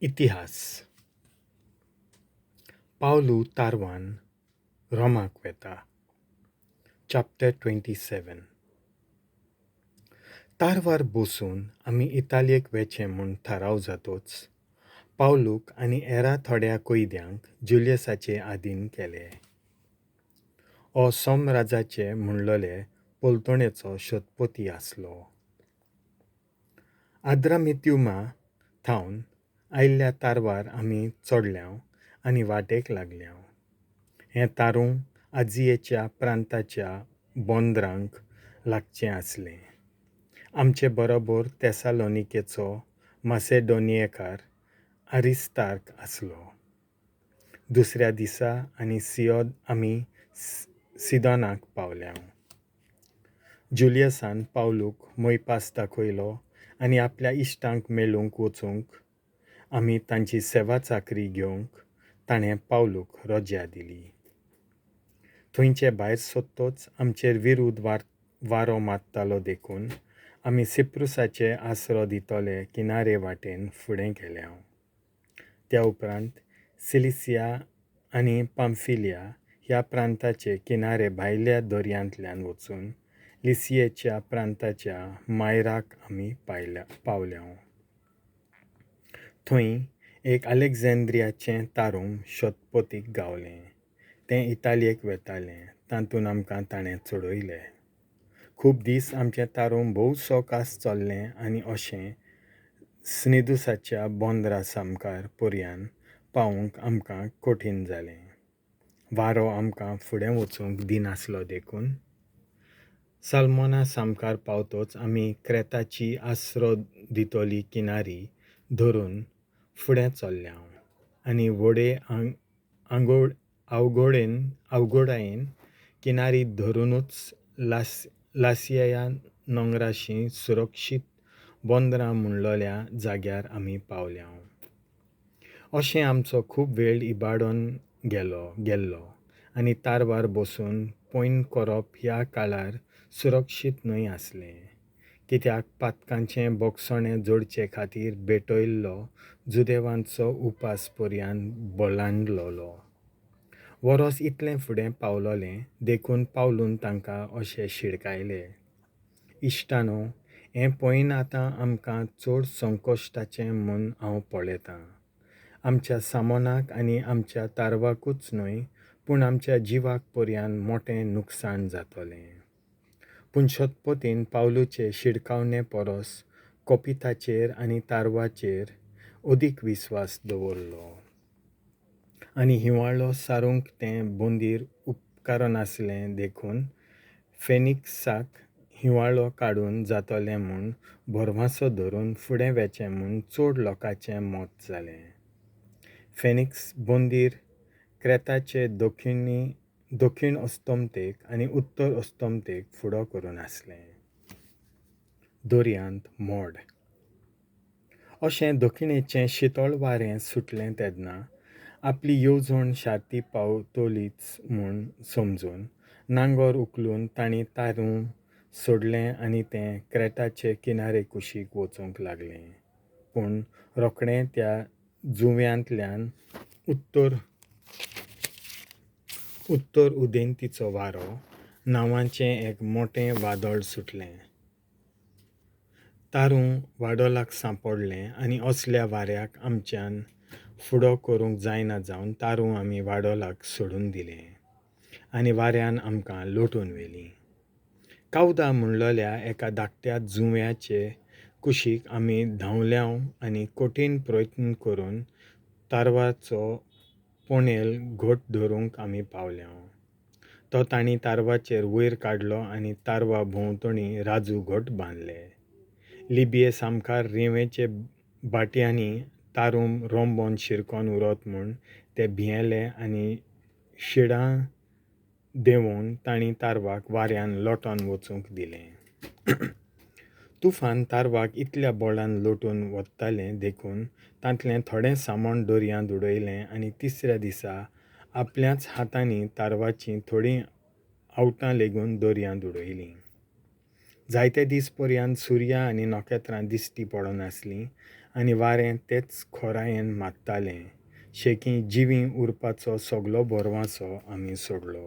इतिहास. पावलू तारवान रोमाक वेता. चॅप्टर 27. तारवार बसून आमी इतालियेक वेचें म्हूण थाराव जातोच पावलूक आनी हेरा थोड्या कैद्यांक जुलियसाचे आदीन केले. हो सोमराजाचे म्हणलोले पलतणेचो शतपती आसलो. आद्रामित्युमा थावन आयल्ल्या तारवार आमी चडल्यांव आनी वाटेक लागल्यांव. हें तारूं आजियेच्या प्रांताच्या बोंदरांक लागचें आसलें. आमचे बरोबर तेसालोनिकेचो मासेडोनियेकार आरिस्तार्क आसलो. दुसऱ्या दिसा आनी सियोद आमी सिदोनाक पावल्यांव. जुलियसान पावलूक मोयपास दाखयलो आनी आपल्या इश्टांक मेळूंक वचूंक आमी तांची सेवा चाकरी घेवंक ताणें पावलूक रजा दिली. थंयचे भायर सोदतोच आमचेर विरूद्ध वारो मारतालो देखून आमी सिप्रुसाचे आसरो दितले किनारे वाटेन फुडें गेल्यांव. त्या उपरांत सिलिसिया आनी पाम्फिलिया ह्या प्रांताचे किनारे भायल्या दर्यांतल्यान वचून लिसियेच्या प्रांताच्या मायराक आमी पावल्यांव. थंय एक अलेक्झांद्रियाचें तारूं शतपतीक गावलें. तें इतालियेक वेतालें. तातूंत आमकां ताणें चडयले. खूब दीस आमचें तारूं भोव सवकास चल्लें आनी अशें स्निदुसाच्या बोंदरा सामकार पर्यान पावूंक आमकां कठीण जालें. वारो आमकां फुडें वचूंक दिनासलो देखून सालमोना सामकार पावतोच आमी क्रेताची आसरो दितली किनारी धरून फुडें चल्ल्यांव आनी व्हडे अवघडायेन किनारी धरुनूच लासिया नोंगराशी सुरक्षीत बोंदरां म्हणलोल्या जाग्यार आमी पावल्यांव. अशें आमचो खूब वेळ इबाडून गेल्लो आनी तारवार बसून पयण करप ह्या काळार सुरक्षीत न्हय आसलें. कित्याक पातकांचें बोगसणें जोडचे खातीर भेटयल्लो जुदेवांचो उपास पर्यान बलांडलोलो. वरोस इतलें फुडें पावलोलें देखून पावलून तांकां अशें शिडकायले, इश्टानो, हें पयण आतां आमकां चड संकश्टाचें म्हूण हांव पळयतां. आमच्या सामानाक आनी आमच्या तारवाकूच न्हय पूण आमच्या जिवाक पर्यान मोटें नुकसाण जातलें. पूण शतपतीन पावलूचे शिडकावणे परस कोपिताचेर आनी तारवाचेर अदीक विस्वास दवरलो. आनी हिंवाळो सारूंक तें बोंदीर उपकारनासलें देखून फेनिक्साक हिंवाळो काडून जातलें म्हूण भरवांसो धरून फुडें वेचें म्हूण चड लोकांचें मत जालें. फेनिक्स बोंदीर क्रेताचे दक्षिण अस्तमतेक आनी उत्तर अस्तमतेक फुडो करून आसलें. दर्यांत मोड. अशें दक्षिणेचें शितळ वारें सुटलें तेन्ना आपली येवजण शार्ती पावतलीच म्हूण समजून नांगर उखलून तांणी तारूं सोडलें आनी तें क्रेताचे किनारे कुशीक वचूंक लागलें. पूण रोखडें त्या जुंव्यांतल्यान उत्तर उदेंतीचो वारो नांवाचें एक मोटें वादळ सुटलें. तारूं वाडोलाक सांपडलें आनी असल्या वाऱ्याक आमच्यान फुडो करूंक जायना जावन तारूं आमी वाडोलाक सोडून दिलें आनी वाऱ्यान आमकां लोटून व्हेलीं. कावदा म्हणलोल्या एका धाकट्या जुंव्याचे कुशीक आमी धांवल्यांव आनी कठीण प्रयत्न करून तारवाचो पोणेल घट धरूंक आमी पावल्यांव. तो तांणी तारवाचेर वयर काडलो आनी तारवा भोंवतणी राजू घट बांदले. लिबिये सामकार रेंवेचे बाटयांनी तारूं रोंबोन शिरकोन उरत म्हूण ते भियेले आनी शिडां देंवोवन तांणी तारवाक वाऱ्यान लोटोन वचूंक दिलें. तुफान तारवाक इतल्या बळान लोटून वतालें देखून तांतलें थोडें सामान दर्यांत उडयलें आनी तिसऱ्या दिसा आपल्याच हातांनी तारवाचीं थोडीं आवटां लेगून दर्यांत उडयलीं. जायते दीस पर्यंत सुर्या आनी नखेत्रां दिश्टी पडनासलीं आनी वारें तेच खोरायेन मात्तालें शेकीं जिवीं उरपाचो सगलो भरवांसो आमी सोडलो.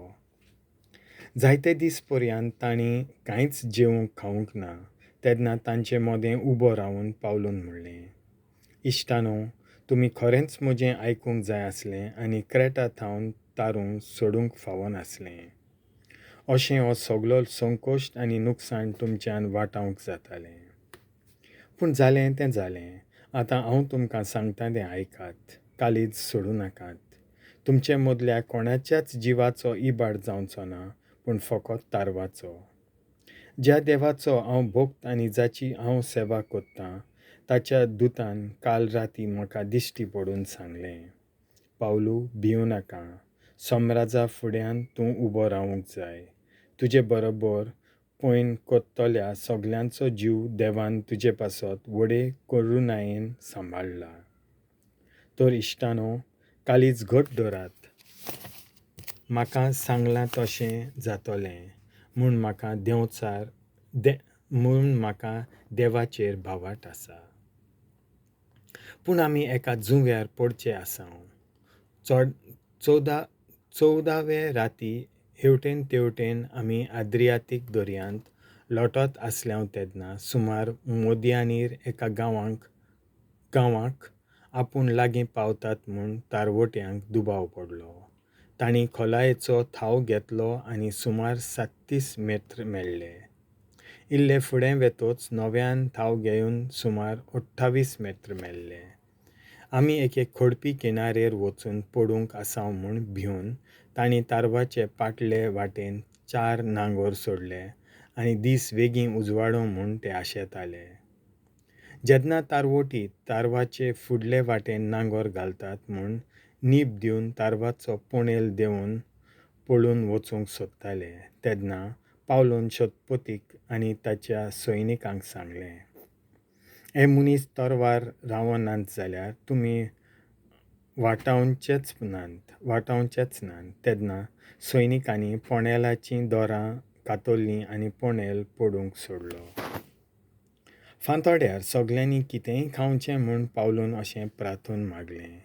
जायते दीस पर्यान तांणी कांयच जेवंक खावंक ना तेन्ना तांचे मदें उबो रावून पावलून म्हणलें, इश्टानो, तुमी खरेंच म्हजें आयकूंक जाय आसलें आनी क्रेटा थावन तारूं सोडूंक फावनासलें. अशें हो सगलो संकोश्ट आनी नुकसाण तुमच्यान वाटावंक जातालें. पूण जालें तें जालें. आतां हांव तुमकां सांगता तें आयकात, काळीज सोडूं नाकात. तुमचे मदल्या कोणाच्याच जिवाचो इबाड जावचो ना, पूण फकत तारवाचो. ज्या देवाचो हांव भक्त आनी जाची हांव सेवा करतां ताच्या दुतान काल राती म्हाका दिश्टी पडून सांगलें, पावलू, भिवं नाका. सम्राजा फुड्यान तूं उबो रावूंक जाय. तुजे बरोबर पयण करतल्या सगल्यांचो जीव देवान तुजे पासत व्हडे करुणायेन सांबाळ्ळा. तर इश्टानो, काळीज घट धरात. म्हाका सांगलां तशें जातलें म्हूण म्हाका देंवचार दे म्हूण म्हाका देवाचेर भावार्त आसा. पूण आमी एका जुंव्यार पडचे आसांव. चड चवदा चवदावे राती हेवटेन तेवटेन आमी आद्रियातीक दर्यांत लोटत आसल्यांव तेन्ना सुमार मोदयानीर एका गांवाक आपूण लागीं पावतात म्हूण तारवट्यांक दुबाव पडलो. तांणी खोलायेचो थाव घेतलो आनी सुमार सात्तीस मेत्र मेळ्ळे. इल्ले फुडें वेतोच नव्यान थाव घेवन सुमार 28 मेत्र मेळ्ळे. आमी एके खडपी किनारेर वचून पडूंक आसांव म्हूण भिवन तांणी तारवाचे पाटले वाटेन चार नांगोर सोडले आनी दीस वेगीं उजवाडूं म्हूण ते आशेताले. जेन्ना तारवोटी तारवाचे फुडले वाटेन नांगोर घालतात म्हूण नीब दिवन तारवाचो पोणेल देंवोवन पळून वचूंक सोदताले तेन्ना पावलून शतपतीक आनी ताच्या सैनिकांक सांगलें, हे मनीस तरवार रावनात जाल्यार तुमी वाटावचेच नात वाटावचेच नात. तेन्ना सैनिकांनी पोणेलाचीं दोरां कातरलीं आनी पोणेल पडूंक सोडलो. फांतोड्यार सगल्यांनी कितेंय खावचें म्हूण पावलून अशें प्रार्थून मागलें,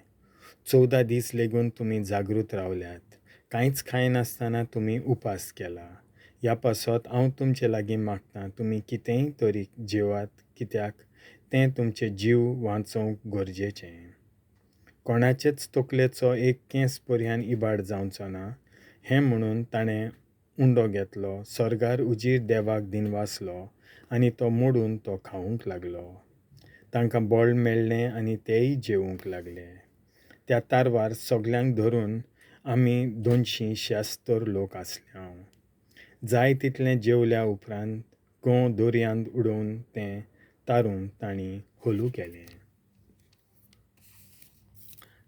14 दीस लेगून तुमी जागृत रावल्यात, कांयच खायनासतना तुमी उपास केला. ह्या पासत हांव तुमचे लागीं मागतां, तुमी कितेंय तरी जेवात, कित्याक तें तुमचे जीव वांचोवंक गरजेचें. कोणाचेच तकलेचो एक केंस पर्यान इबाड जावचो ना. हें म्हणून ताणें उंडो घेतलो, सर्गार उजीर देवाक दिनवासलो आनी तो मोडून तो खावंक लागलो. तांकां बळ मेळ्ळें आनी तेय जेवंक लागले. त्या तारवार सगल्यांक धरून आमी 276 लोक आसल्यांव. जाय तितलें जेवल्या उपरांत गोंव दर्यांत उडोवन तें तारूं तांणी हलू केलें.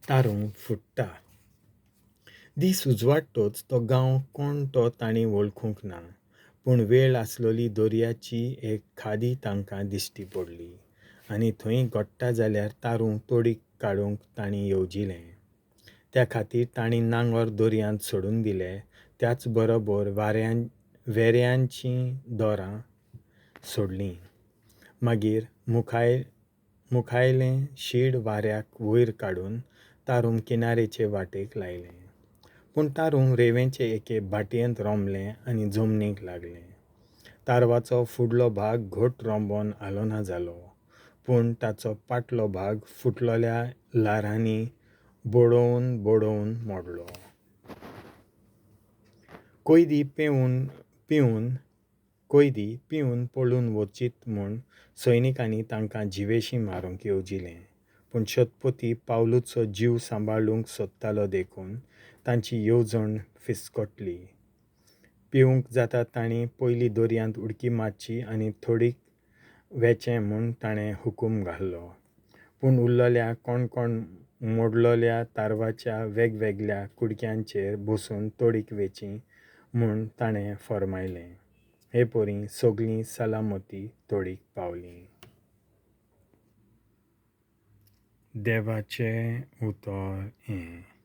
तारूं फुट्टा. दीस उजवाडटच तो गांव कोण तो तांणी वळखूंक ना, पूण वेळ आसलोली दर्याची एक खादी तांकां दिश्टी पडली आनी थंय घडटा जाल्यार तारूं तोडीक काडूंक तांणी येवजिलें. त्या खातीर तांणी नांगर दर्यांत सोडून दिले, त्याच बरोबर वेऱ्यांचीं दोरां सोडलीं. मागीर मुखायलें शीड वाऱ्याक वयर काडून तारूं किनारेचे वाटेक लायलें. पूण तारूं रेंवेचे एके भाटयेंत रोमलें आनी जमनीक लागलें. तारवाचो फुडलो भाग घट रोंबोन हालना जालो, पूण ताचो पाटलो भाग फुटलोल्या ल्हारांनी बडोवन बडोवन मोडलो. कोयदी पिवन पळून वचीत म्हूण सैनिकांनी तांकां जिवेशीं मारूंक येवजिलें, पूण शतपती पावलूचो जीव सांबाळूंक सोदतालो देखून तांची येवजण फिसकटली. पिवंक जाता तांणी पयलीं दर्यांत उडकी मारची आनी थोडीक वेचें म्हूण ताणें हुकूम घाल्लो. पूण उरलेल्या कोण कोण मोडलोल्या तारवाच्या वेगवेगळ्या कुडक्यांचेर बसून तोडीक वेची म्हूण ताणें फर्मायलें. हे परीं सगलीं सलामती तोडीक पावलीं. देवाचें उतर हें.